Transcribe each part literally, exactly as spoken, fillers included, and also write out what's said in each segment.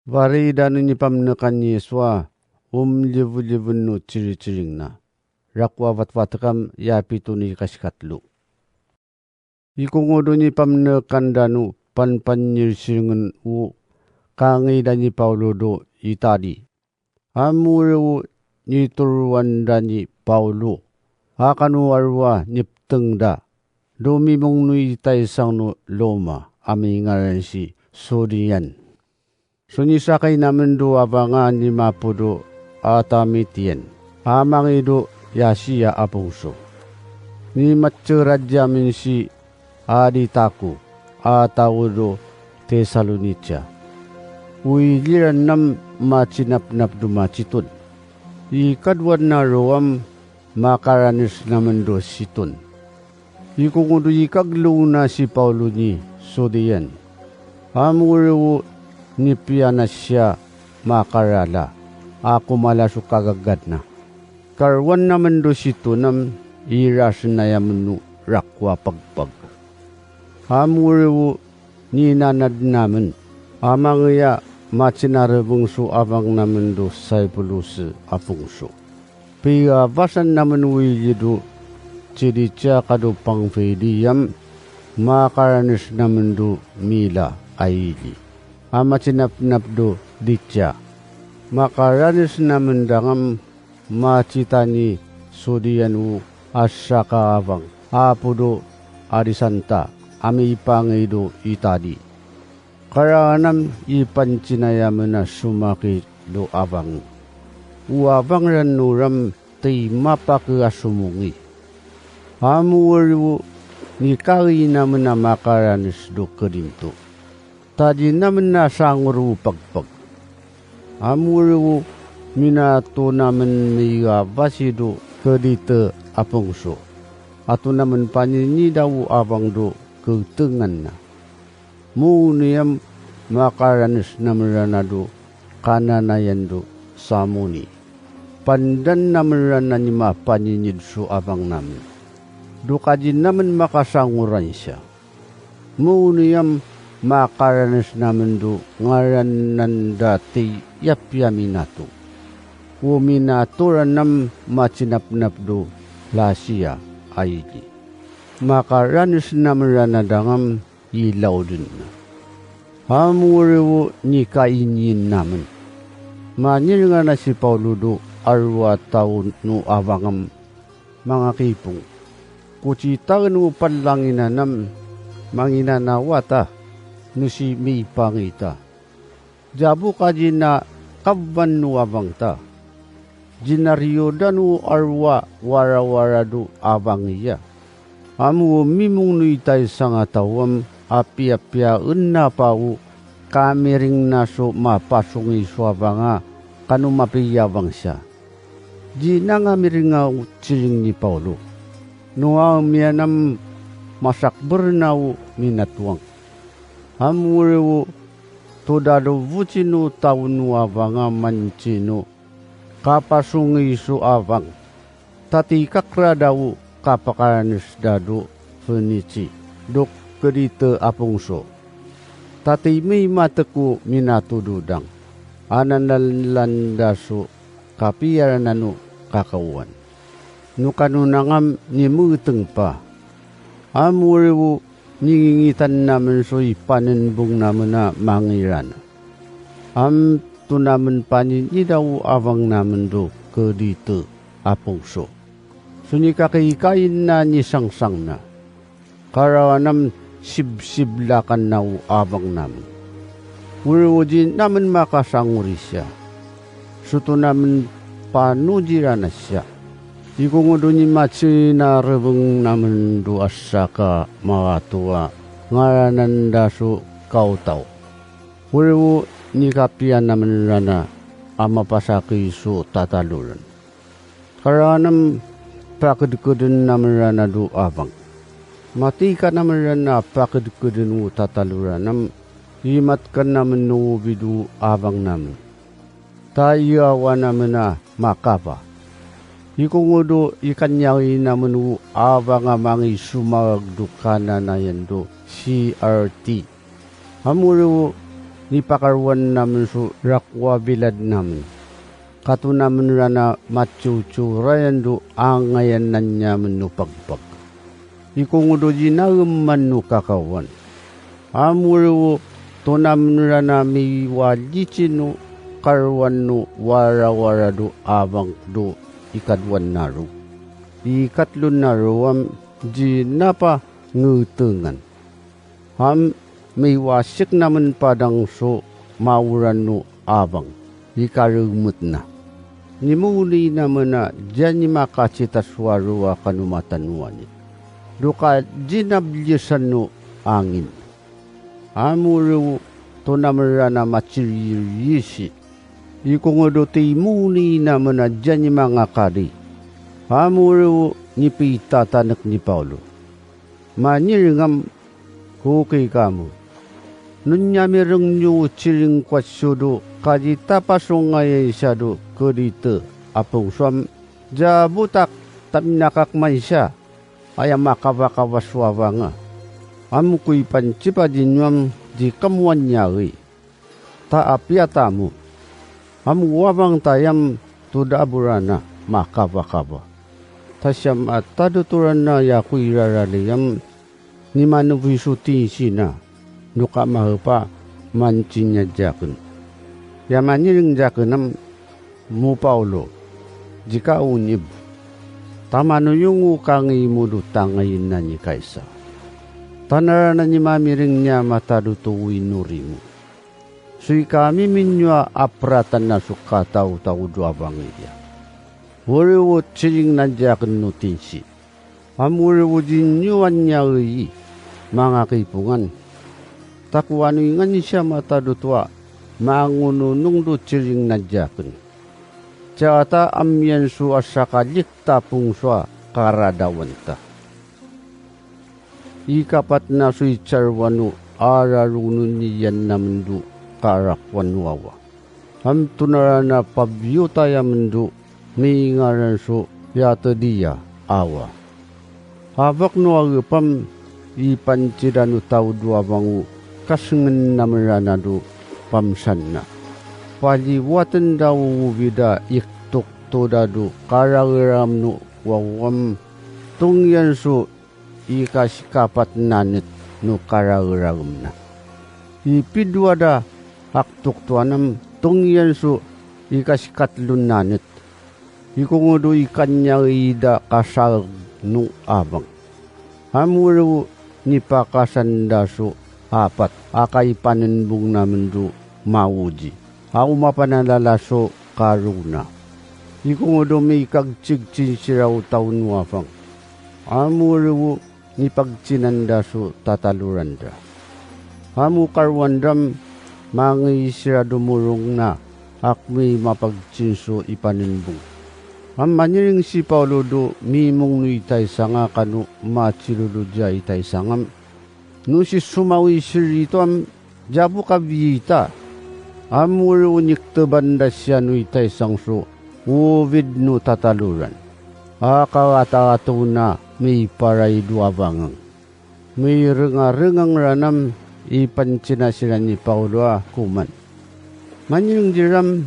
Waridano ni pamnekan ni Yesua, umliwliwenno chirchiringna. Raku a watwatekam ya pito ni kasikatlo. Ikungodo ni pamnekandano panpannyirsiringenno, kangida ni Paolo do itadi. Ammoriw, nituroanda ni Paolo a kano arua niptengda. Dumimongno itay sangno loma a mingaran si Sodian. Sunisakaynamendo a banga ni mapodo a Tamitian a mangido ya sia a pungso. Ni matseradiamen si Aditaku a taodo Tesalonica. Uilirannam machinapnapdo machiton. Ikaduanna ruam makaranesnamendo siton. Ikungodo ikaglona si Paolo ni Sodian. Ammoriw, nipianas sia makarala a kumalaso kagaggadna. Karuannamendo sitonam, irasennayamno raku a pagpag. Ammoriw, ninanadnamen a mangiya machinarubengso a bangnamendo Saipulus a pungso. Pigabasannamen uilido Cilicia kado Pamfiliam, makaranesnamendo Mila a ili a machinapnapdo Licia. Makaranesnamendangam machita ni Sodian a saka abang a apodo Arisanta a maipangido itadi. Karaanam ipanchinayamen a sumakido abang. Uabang rannoram ti mapake a sumungi. Ammoriw, nikanginamen a makaranesdo kadinto. Ta dinamen nasango pagpag. Ammoriw, minatonamen maigabasido kadita a pungso. Atonamen paninnidaw abangdo ketenganna. Muno yam, makaranesnamennado kananayando Samoni. Pandannamen ni mapaninnidaw abangnamen. Dokadinnamen makasangoran sia. Muno yam, makaranesnamendo ngarananda ti yapyaminato. Uminatorannam machinapnapdo Lasea a ili. Makaranesnamennadangam ilawdenna. Ammoriw, nikainyennamen. Manirngana si Paolo do arua tao no abangam mangakipong. Kutsitaenmo pallanginanam manginanawata no si maipangita. Diabo kadi nakabban no abangta. Dinariodano arua warawarado a bangiya. Ammomimong no itay sangataoam a piapiaenna pao kamiringna so mapasongiso a banga kano mapiyabang sia. Dina ngamiringaw siring ni Paolo. No aamianam masakbernao minatuang. Ammoriw, to dalubotsino tao no abanga mansino kapasongiso a bang. Ta ti kakradaw kapakaranesdado Fenici, dok kadita a pungso. Ta ti maimatekko minatudodang a nanallandaso kapiarana no kakawan. No kanonangam nimetengpa. Ammoriw, ningingitannamen so ipanenbongnamena mangirana. Amtonamen paninnidaw abangnamendo kadita a pungso. Sunikakikainna ni sangsangna. Karaanam sibsiblakanna abangnam. Uray dinamen makasangori sia. Sutonamen panudiranas sia. Ikungodo ni machinarubeng namen do assa ka mawato a ngarananda so kautaw. Uray ni kapian namen rana a mapasaki so tataloran. Karaanam pakedkeden namen rana do abang. Matika namen rana pakedkeden o tataloranam, imatkan namen no ubi do abang namen. Ta iyawa namen a makapa. Ikungodo ikanyari namen o abang a mangisumagdo kananayando C R T. Ammoriw nipakaruannamenso rakuabiladnamen. Kato namenrana matsiwtsiwrayanto a ngayan naniamen no pagbag. Ikungodo di naemman no kakawan. Ammorewo to namenrana miwalisi no karuan no warawarado a bangdo ikaduannaro. Ikatlonnaroam di napangetengan. Ngem miwasiknamen padangso mauran no abang, ikaremetna. Nimunina mena diay ni makasitasuaro a kano matanwani. Doka di nabliesan no angin. Ammorewo to namerana matsiryiryisi. Ikungodo ti munina mena diay ni mangakadi. Ammorewo ni pitatanek ni Pablo. Manirengam, kukikamo. No niamirengyo ti ringkuasiodo, kadi ta paso nga yaysado kadito a pungsoam, diabutak ta minakak maysa, aya makabakabas wabanga. Ammokoy pansipadinyoam di kamuan yawi. Ta appiatamo. Ammo wabangtayam to daburana makabakaba. Ta siam a tadutoranna ya kuiraraliam ni manwiso ti insina, no kamahepa mansinyadiaken. Ya manirengdiakenam, Mu Paulo, dika unib, ta manuyongo kangimodo ta ngayenna ni Kaisar. Ta narana ni mamireng ni ama ta duto wenno rimo. Suikami menyo a apratanna so katawtawdo a bangiya. Wariwot siringnadiaken no tinsi. Ammorewo dinyo aniaeyi, mangakipungan. Ta kuanoy ngan siam a taduto a mangununongdo ti ringnadiaken. Ti ata ammianso a sakalik ta pungso a karadawanta. Ikapatna so itsarwano a raruno ni yannamendo karakuan wawa. Amto narana pabiotayamen do mingaranso ya tadiya awa. Abak no agepam, ipansida no tawdo a bango kas ngennam ranado pamsanna. Paliwaten da wubida iktuktoda do karageram no wawam tungyanso ikasikapatnanet no kararagemna. Ipidua da aktuktuanam tungyanso ikasikatlonnanet. Ikungodo ikaniaida kasaeg no abang. Ammorewo nipakasandaso apat a kaipanenbongnamendo mawudi a umapan a lalaso karuna. Ikungodo mikagsigsinsiraw tawno abang. Ammorewo nipagsinandaso tataloranda. Ammo karuandam mangisira dumurongna akmi mapagsinso ipanenbong. Ammanireng si Paulo do mimong no itay sanga kano matsiludo dia itay sangam. No sisumawi sirritoam, diabo kabita. Ammorewo niktebanda siya no itay sangso, wubid no tataloran. Akawataatona miparaydo a bangang. Mirengarengang ranam ipansinasina ni Paulo a kuman. Manireng diram,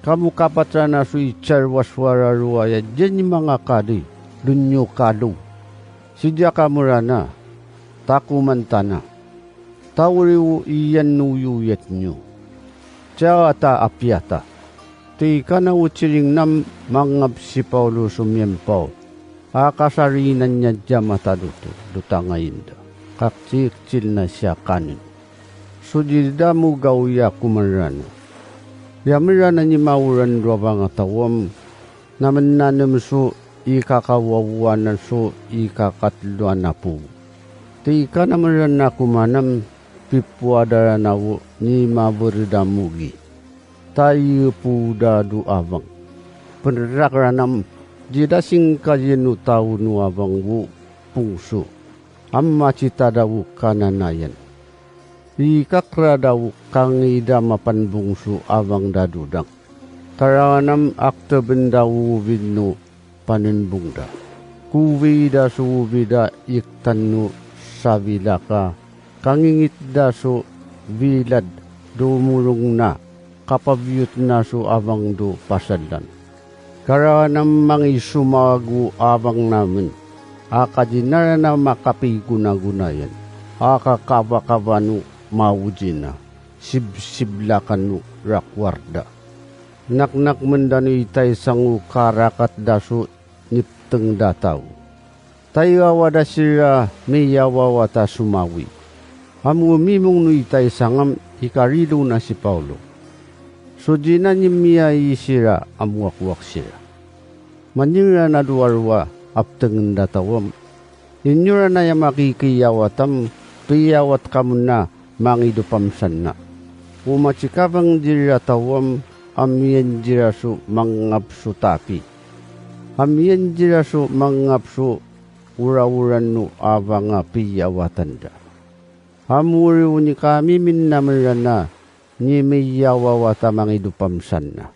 kamo kapatrana so itsarwaswararo a yadyan ni mangakadi, dunyo kado. Sidia kamo rana, ta kumantana. Ta wariwot iyan no uyuyatnyo. Siya ta appiata. Ti kanaw ti ringnam mangngap si Paulo sumiampaw a kasarinan niya dia mataduto, dutangayenda. Kaksiksilna siya kanen. So dida mo gawya kumanrana. Yamirana ni mawran dua nga tawam, Namennanem so ikakawawanan so ikakatlo a napu. Ti ikanameran a kumanam, pippuadaranaw ni maberedam mugi. Ta iyepuda do abang. Penrakranam, dida singkayen no tao no abang wo pungso. Amma ti tadaw kananayan. Ikakradaw kangida mapan bungso abang da dudang. Karanam akteben da wubid no panenbong da. Kuwida so wubida iktan no sabilaka, kangingit da so bilad dumulongna, kapabiutnaso abangdo pasadlan. Karanem mangisumagaw abangnamin, a kadinarana makapigunagunayan, a kakabakabano maudina, sibsiblakanno rakuarda. Naknakmendano itay sango karakatdaso niptengda tao. Tay awada sira miyawawata sumawi. Ammomimong no itay sangam ikarilona si Pablo. Sudina nimmiay sira, ammuakmuak sira. Manirana duarua, aptengenda tawem. Innuranaya makikiyawatam, piyawatkamonna mangidupam sanna. Umatikabang dira tawem, ammien diraso mangngapso tapi. Ammien diraso mangngapso urawuranno abanga piyawatanda. Ammuriw ni kami minnamerana ni miyawawata mangidupam sanna.